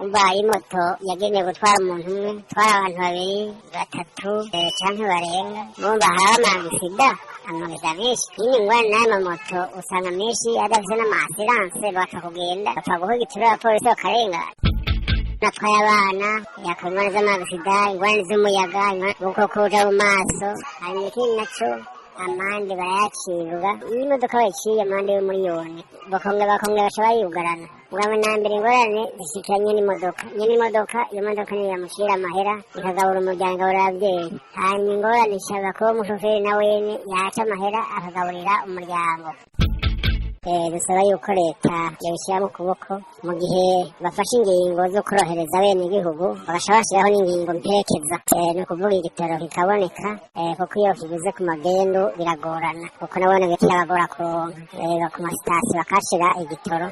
Umva, imoto yagenewe gutwara umuntu umwe, gutwara abantu babiri, batatu canke barenga. Mumva haraba ama accident, ama accident menshi nyine. Ingorane n'ayo mamoto, usanga menshi adafise n'ama assurance, bapfa kugenda, bapfa guha igituro abapolisi bakarenga. Natwaye abana, yakaba ingorane z'ama accident, ingorane z'umuyaga, ubukoko buja mu maso. Hanyuma ikindi naco, amande barayacibwa. Iyo imodoka bayiciye amande y'umuriyoni, bakongera baca bayugarana. Mugabo na mbere ingorane zishikira nyene imodoka. Nyene imodoka, iyo modoka niyo yamucira amahera, ikagabura umuryango, igaburira abavyeyi. Hanyuma ingorane ishaba kuba umushoferi na wene yaca amahera akagaburira umuryango. Dusaba yuko leta yabishyira mu kuboko mu gihe bafashe ingingo zo korohereza bene igihugu, bagaca bashyiraho n'ingingo mperekeza, ni ukuvuga igitoro kikaboneka, kuko iyo kiguze ku magendu biragorana, kuko nabone birabagora kuronka. Ku masitasiyo bakahashira igitoro.